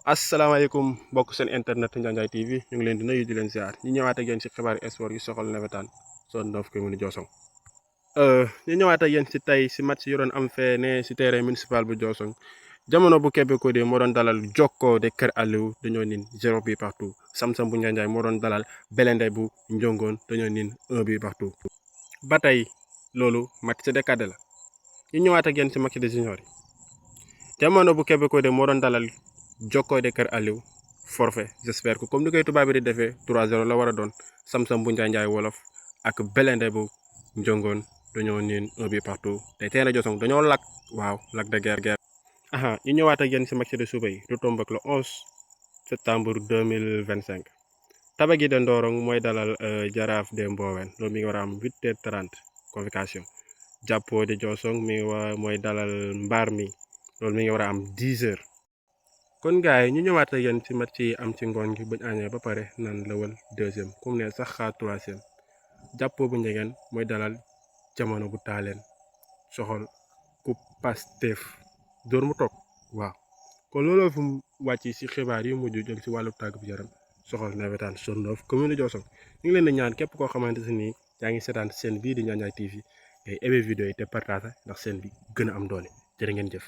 asalaamaaleykum mbokk seen internet Ndiandiaye TV ñu ngi leen di nuyu di leen ziar ñu ñëwaat ak yéen ci xibaar sport yi soxal nawetaan zone 9 commune Diossong. ñu ñëwaat ak yéen ci tey ci match yi doon am fee ne ci terrain municipal bu Diossong jamono bu Kébé Codé moo doon dalal Jokko de Kër Aliou dañoo nin 0 bi partout Samsam bu Ndiandiaye moo doon dalal Belende bu Njongoon dañoo nin 1 bi partout. ba tey loolu match de cadre la ñu ñëwaat ak yéen ci match de junior yi jamono bu Kébé Codé moo doon dalal Jokko de Kër Aliou forfait j'espère que comme ni koy tubaab bi di defee 3-0 la war a doon Samsam bu Ndiandiaye wolof ak Belende bu Njongoon dañoo niin 1 bi partout te terrain Diossong dañoo lakk waaw lakk de guerre. ñu ñëwaat ak yéen ci match de suba yi du tombe ak le 11 septembre 2025 Tabagui de Ndorong mooy dalal Jaraaf de Mbowen loolu mi ngi war a am 8h30 convocation Jàppo de Diossong mooy dalal Mbaar mi loolu mi ngi war a am 10h. kon gars yi ñu ñëwaat ak yéen ci match yi am ci ngoon gi buñ añee ba pare naan lawal deuxième comme ne sax xaar troisième Jàppo bu Njegeen mooy dalal Jamono bu Taaleen soxol ku Pastef dóor mu toog waaw kon looloo fu mu wàcc ci xibaar yu mujj jëm ci wàllu tàggat yaram soxal nawetaan zone 9 commune Diossong ñu ngi leen di ñaan képp koo xamante ne nii yaa ngi seetaan seen bii di Ndiandiaye TV ngay aimé vidéo yi te partagé ndax seen bi gën a am doole jërë ngeen jëf.